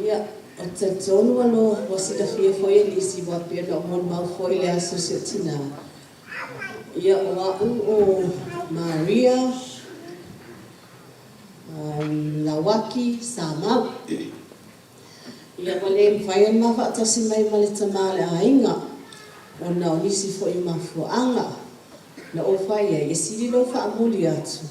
Ia, ou te talitonu ua silafia foi e nisi aua pei ona ou molimau foi i le aso i si ou tina. Ia, o au o Maria Lauaki Samau. Ia, ua le mafai ona ma faatasi mai ma le tama o le aiga ona o nisi foi o mafuaaga. Na ou fai i ai, e sili lou faamuli atu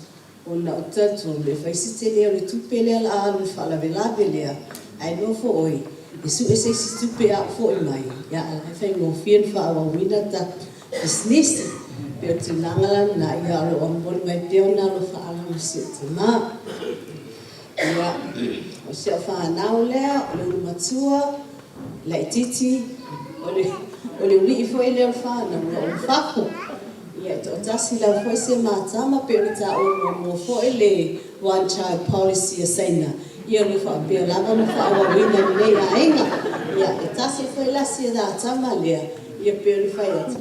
ona ou te talitonu e fai si tele o le tupe lea o le a alu i le faalavelave lea, ae nofo oe e sue se isi tupe a ou foi mai, o la e faigofie ona faaauauina le tatou pisinisi. E pei o le tulaga la lena, ae o lo o momoli mai pea ona alofaaga mo si ou tama. Ia, o si au fanau lea, o le ulumatua, o le laitiiti, o le ulii foi lea o le fanau o lo o i fafo. Ia e toatasi lava foi si a ma tama pei ona taua muamua foi le one child policy a Saina, ia o lo o faapea lava ona faaauauina e lenei aiga. Ia e tasi foi la si a tama lea, ia pei ona fai atu,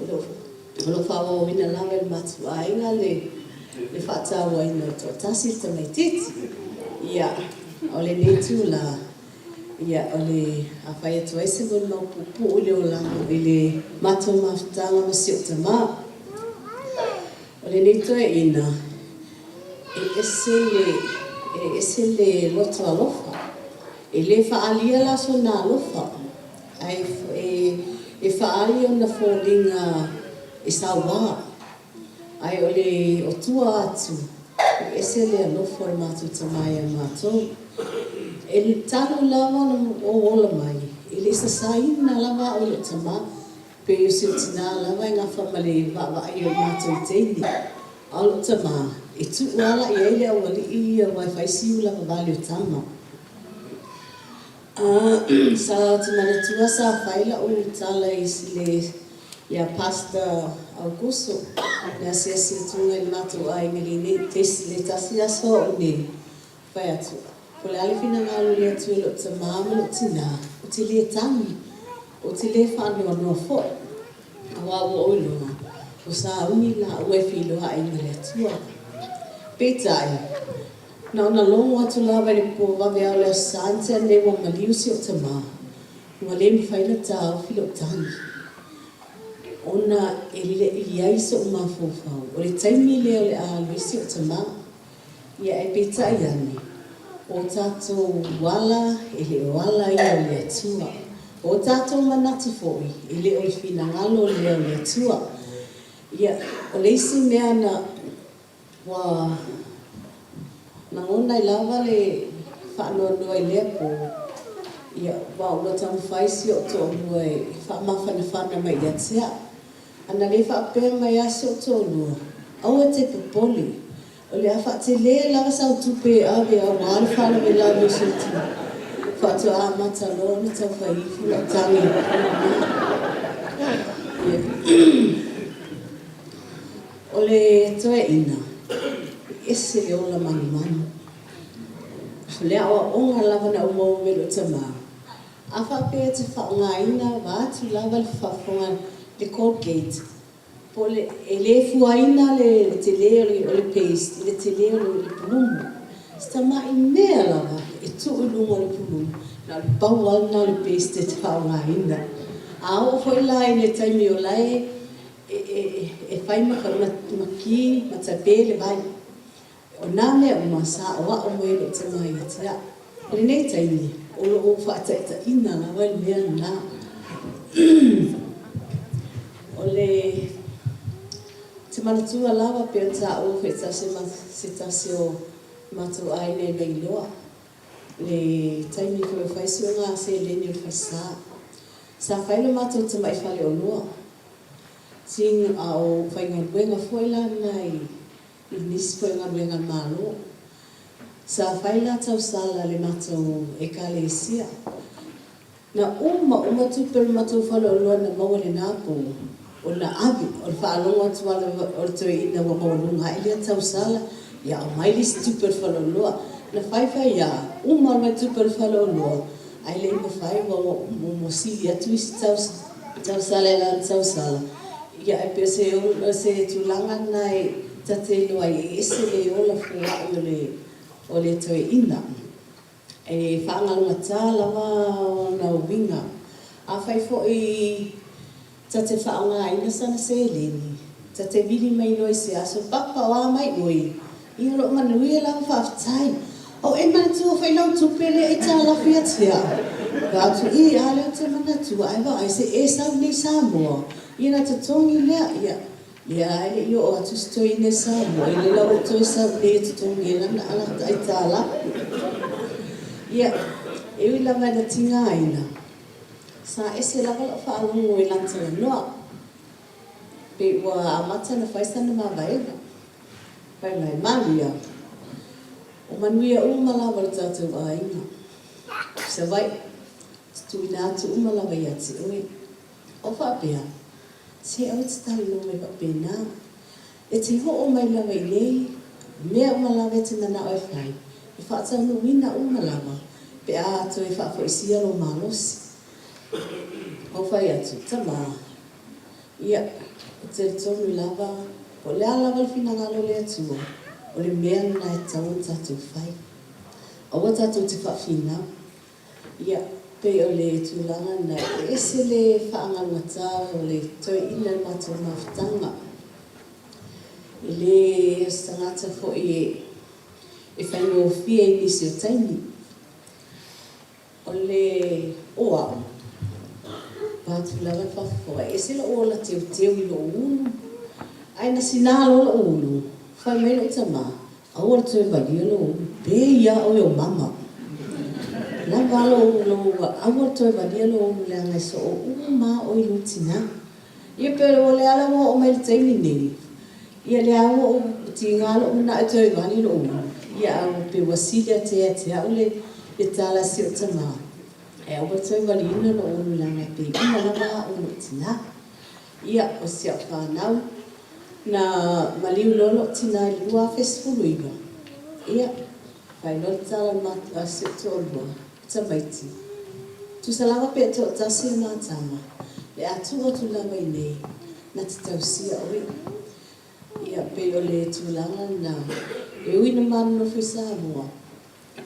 o lo o faaauauina lava e le matou aiga le faatauaina o le toatasi le tamaitiiti. Ia, o lenei itula, o le a fai atu ai se molimau puupuu i le olaga i le matou mafutaga ma si ou tama. O lenei toeaina, e ese le, e ese le loto alofa. E le faaalia la sona alofa, ae e faaali ona foliga e saua. Ae o le o tua atu, e ese le alofa o le matou tama ia matou. E talu lava ona ou ola mai, e le i sasaina lava au e lou tama. Pei o si ou tina lava e gafa ma le vaavaaia o matou i teine. A o lou tama, e tuu lava la i ai le aualii ia aua e fai si ulavavale o tama. Sa ou te manatua sa fai lau tala i le ia Pastor Aukuso i le asiasi atuga i le matou aiga i le tasi aso a'u nei, fai atu, Po o le a le finagalo o le Atua i lou tama ma lou tina, ou te le tagi, ou te le faanoanoa foi, aua ua ou iloa, ua sauni laua e feiloai ma le Atua. Peitai, na ona logo atu lava i le po vaveao o le Aso Sa na tea nei ua maliu si ou tama, ua le mafai ona taofi lou tagi, ona e le i i ai so'u mafaufau o le taimi lea o le a alu ai si ou tama. Ia ae peitai ane, o tatou ala e le o ala ia o le Atua. O tatou manatu foi, e le o le finagalo lea o le Atua. Ia, o le isi mea na ua lagona ai lava le faanoanoa i lea po, ia, aua ua taumafai si ou toalua e faamafanafana mai ia te au. Ana le faapea mai lava si ou toalua, aua e te popole, o le a faatele lava sau tupe e ave aua le faalavelave o si ou tina, faatoa amata loa ona tau fai ifo lau tagi i le po lena. O le toeaina, e ese le ola manumanu. O le aoaoga lava na ou maua mai lou tama, a faapea e te faaaogaina vaeatu lava le faafofoga le Colgate, po o le, e le fuaina le tele o le paste i le tele o le pulumu. Si tamai mea lava e tuu i luga o le pulumu, na o le pau lava lena o le paste e te faaaogaina. A oo foi la i le taimi o la e e fai ma ki ma tape le vai. O na mea uma sa aoao mai e lou tama ia te au. O lenei taimi, o lo o ou faataitaiina lava le mea lena. O le te manatua lava pei ona taua foi e se tasi o matou aiga i Vailoa, le taimi foi o fai suega seleni o le falesa. Sa fai le matou tamai faleoloa. Sing a o faigaluega foi la na i nisi foi o galuega a le Malo. Sa fai la tausala a le matou Ekalesia. Na uma uma tupe o le matou faleoloa na maua i lena po, ona ave, o le faalogo atu lava o le toeaina ua maualuga ae lea tausala, ia aumai le isi tupe o le faleoloa. Na fai fai lava, uma mai tupe o le faleoloa, ae le i mafai ua ua sili atu isi tausala i lana tausala. Ia ae pei o se tulaga lena e ta te iloa ai e ese le ola foai o le toeaina. E faagalugata lava ona uiga. Afai foi ta te faaaogaina sana seleni, ta te vili mai loa i se aso, Papa o a mai oe? Ia o lo o manuia lava faafetai. O e manatua foi lau tupe lea e aitalafu ia te au? Fai atu, Ī, a lea ou te manatua, ae vaai se i e sau iinei i Samoa ia ona totogi lea. Ia, lea lava e le i oo atu si toeaina i Samoa, ia lea la ua ou toe sau i inei e totogi ai lana aitalafu. Ia, e ui lava ina tigaina, sa ese lava lau faalogo i lana talanoa, pei ua amata ona fai sana mavaega. Fai mai, Malia, o manuia uma lava o le tatou aiga i Savaii, ou te tuuina atu uma lava ia te oe. Ou faapea, Se aua e te talanoa mai faapena. E te oo mai lava i inei, o mea uma lava e te manao e fai, e faataunuuina uma lava pe a toe faafoisia lou malosi. Ou fai atu, Tama, ia, ou te talitonu lava, po o le a lava le finagalo o le Atua, o le mea lena e tatau ona tatou fai. Aua tatou te faafinau. Ia, pei o le tulaga lena, e ese le faagalugata o le toeaina i le matou mafutaga. E le o se tagata foi e faigofie i nisi o taimi. O le o au, vaeatu lava le faafofoga, e ese lou ola teuteu i lou ulu, ae na sina loa lou ulu, fai mai lou tama, Aua le toe valia lou ulu, pei lava oe o mama. Lava lou, lou, aua le toe valia lou ulu leaga e soo uma lava oe i lou tina. Ia pei o lea la ua oo mai i le taimi nei, ia lea ua ou tiga lou manao e toe vali lou ulu, ia ae ua pei ua sili atu ia te au le tala a si ou tama, e aua le toe valiina lou ulu leaga e pei uma lava au i lou tina. Ia, o si au fanau, na maliu loa lou tina i le 2019, ia, fai loa le tala a si ou toalua, tamaiti, tusa lava pe toatasi le ma tama, le a tuu atu lava i inei, na te tausia oe. Ia, pei o le tulaga lena, e ui ina ma nonofo i Samoa,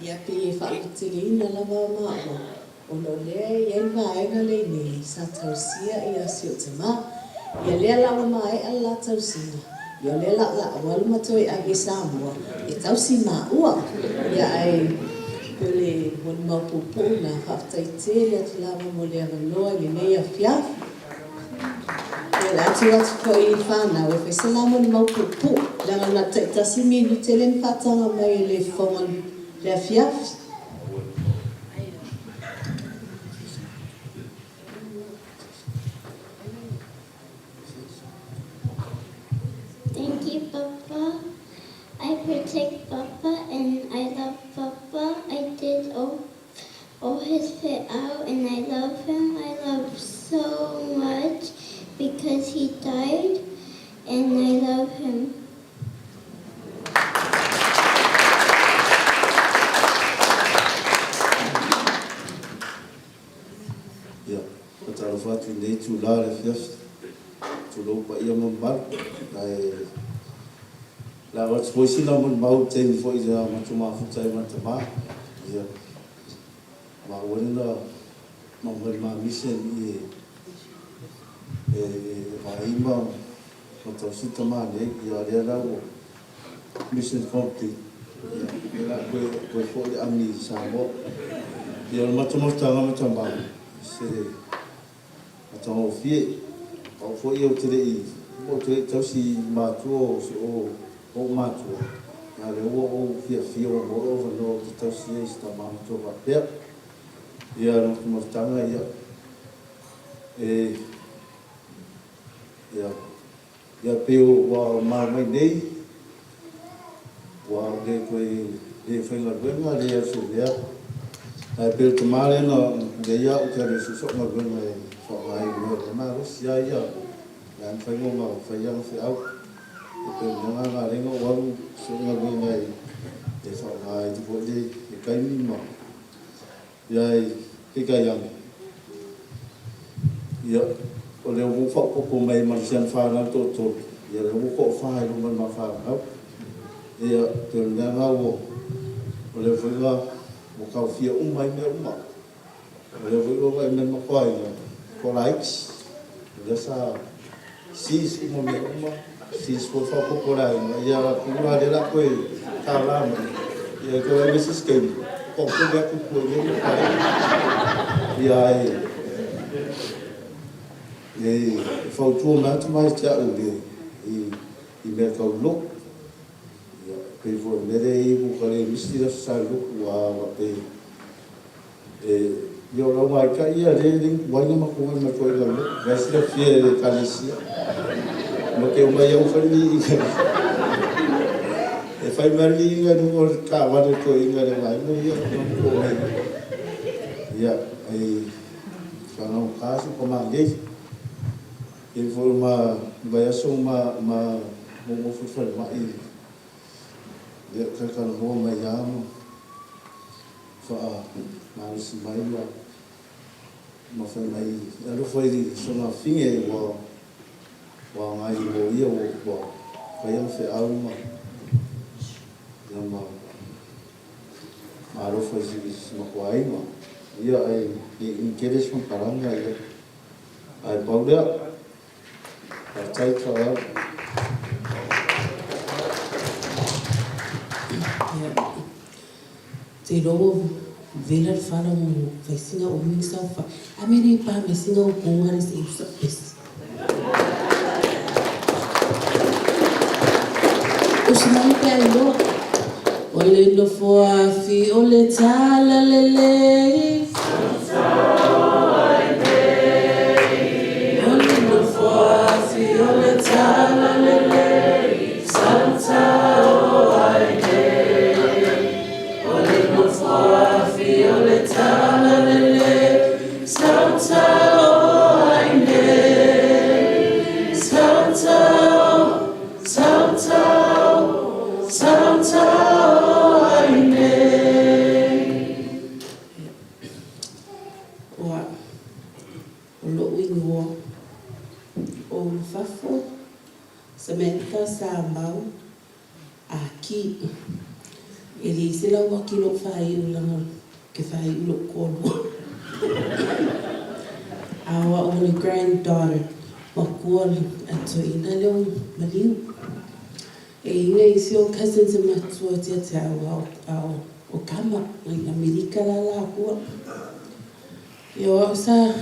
Ia pei e faalototeleina lava maua ona o lea e i ai le vaega lea i inei sa tausia ia si ou tama. Ia lea la ua maea le la tausiga, ia o lea la o le a ou alu ma toe ave i Samoa e tausi maua. Ia ae pei o le molimau puupuu lena, faafetai tele atu lava mo le avanoa i lenei afiafi. Ia o le a tuu atu foi i le fanau e fai se la molimau puupuu, leaga na o le taitasi minute lea na faataga mai e le fofoga i le afiafi. Thank you, Papa. I protect Papa and I love Papa. I did all, all his fit out and I love him. I love so much because he died and I love him. Ia, faatalofa atu i lenei itula o le afiafi, tulou paia ma mamalu. Ae o le a avatu foi sina molimau i le taimi foi na matou mafuta ai ma le tama. Ia, maua lea na aumai le ma mission i e vaai ma tausi tama nei. Ia, lea la ua Mission complete. Ia, o le a toe, toe foi le ami i Samoa. Ia, o le matou mafutaga ma tama, se matagofie. O au foi ou te le i, ou te le i tausi i matua o si o ou matua, a o lea ua ou fiafia ua maua lou avanoa ou te tausi ai i si tama matua faapea. Ia, o le matou mafutaga, ia, e, ia, Ia pei ua ma mai nei, ua le toe le faigaluega, le au se mea. Ae pei o le tama lea na pulea ia au ou te alu e sue so'u galuega e faaaoga ai i mea o le malosi a ia, le a mafai ona fai ana feau. E pei o le mea lena na ala ai ona ou alu sue galuega e faaaoga ai foi le taimi ma Ia e peitai ane, ia, o lea ua faaopoopo mai ma si ana fanau toatolu, ia lea ua toafa i luma o le ma fanau. Ia, pei o le mea lena ua, o lea foi na Ua taofia uma ai mea uma. O lea foi ua vaai mai le matou aiga, toa laiti, o lea sa seize uma mea uma, seize foi le faaopoopo a le aiga, ia tuu la lea o le a toe tala mai, ia toe vaai mai se isi taimi, toatele atu i tua i lea vaega. Ia ae e fautua mai lava le tama ia te au i mea tau lotu. Ia, pei foi o le mea lea e i ai ua ta le misi le Aso Sa i le lotu, a faapea e… Ia o le aumaitai ia lea e le ni tuai ona matou omai i le lotu, o la e silafia e le Ekalesia. Matou te omai lava ua fai le viiga, e fai mai lava le viiga i luga o le taavale a le toeaina i le vaega ia ona matou omai ai lea. Ia, e faalogogata si ou tama nei. E pei foi o le vaiaso na ma nonofo i le falemai, ia talatalanoa mai lava ma faamalosi mai ma fai mai e alofa i sona afine ua agai i loia ua fai ana feau ma ia ma alofa i si matou aiga. Ia ae le umi tele se faamatalaga ia. Ae pau lea, faafetai faaaloalo. Ou te iloa ua vela le fala ua fai sina umi o saofai. A mea e le pa mai sina utuga lea se i usa pesi. Usu mai pe a iloa. O le nofo afi o le Talalelei. O le nofo afi o le Talalelei. Sautao ai nei. O le nofo afi o le Talalelei. Sautao ai nei. Sautao, sautao, sautao ai nei. Ua, o lo'u igoa o Ulufafo Samantha Samau Aki. E leai se lauaki i lo'u faaiu leaga ou te faaiu i lo'u toalua. A o a'u o le granddaughter matua a le toeaina lea ua maliu. E i ai nisi o cousins e matutua atu ia te au a o tama mai Amerika la laua. Ia o a'u sa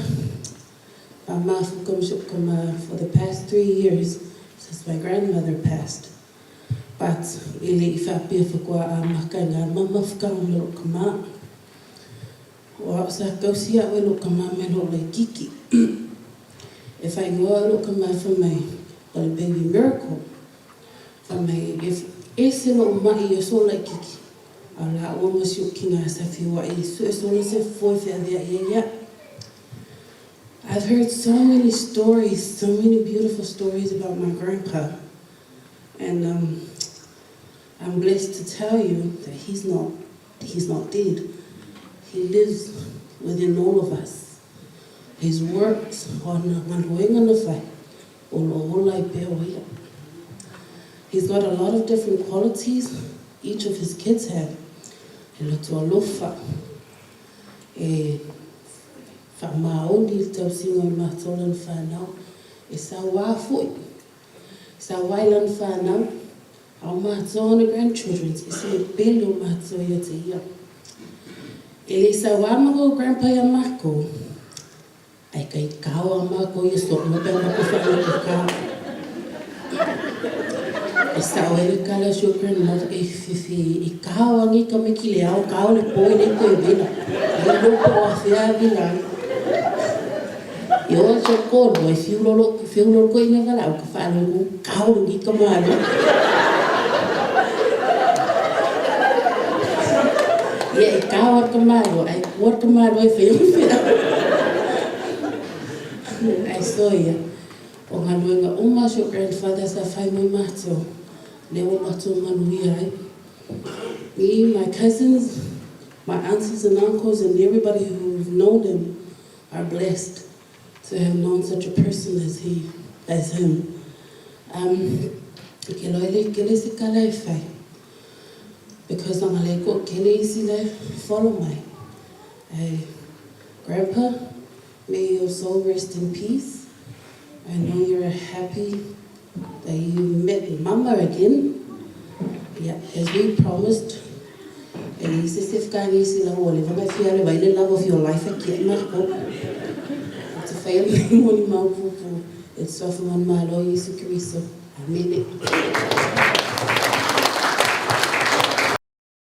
mafuta ma si o'u tama for the past 3 years since my grandmother passed but e le i faapea faatoa amata i ngā mamafutaga ma lo'u tama. O a'u sa tausi a'u e lo'u tama mai lo'u laitiiti. E faaigoa au e lo'u tama fai mai o le baby miracle. Fai mai e ese lo'u ma'i i aso laitiiti a o lāua ma si o'u tina sa feoa'i e sue solo se foe feavea'i ai a'u. I've heard so many stories, so many beautiful stories about my grandpa. And I'm blessed to tell you that he's not dead. He lives within all of us. His works o galuega na fai o lo ola ai pea o ia. He's got a lot of different qualities each of his kids have. E loto alofa, e faamaoni i le tausiga o i matou lana fanau, e sauā foi, sauā i lana fanau, a o matou ona grandchildren, e se le pele o matou ia te ia. E le sauā ma kou grandpa iā makou, ae kaikao a makou ia so'o pe a makou faalogotā. E sa'o ai le tala a si o'u grandmother e fefe e kao a nei tamaiti i le ao, kao le po e le toe vela. E le iloa po o afea e vela ai. E oo atu i toalua e fiu loa le toeaina valaau ka faalogo kao lenei tamālii. Ia e kao lava le tamaloa ae tua le tamaloa e faia ma feau. Ae soia, o galuega uma a si o'u grandfather sa fai mo matou, lea ua matou manuia ai. Me, my cousins, my aunties and uncles and everybody who've known him are blessed to have known such a person as he, as him. Ke loa e le tele se tala e fai. Because anga le toatele isi la e follow mai. Ae Grandpa, may your soul rest in peace. I know you're happy that you met Mama again. Yeah, as we promised, e leai se isi e fekani isi lau ua leva ona e fia alu e vaai le love of your life e kiaʻi ma le Ou te faia lenei molimau puupuu i le Suafa manumalo o Iesu Keriso. Amene.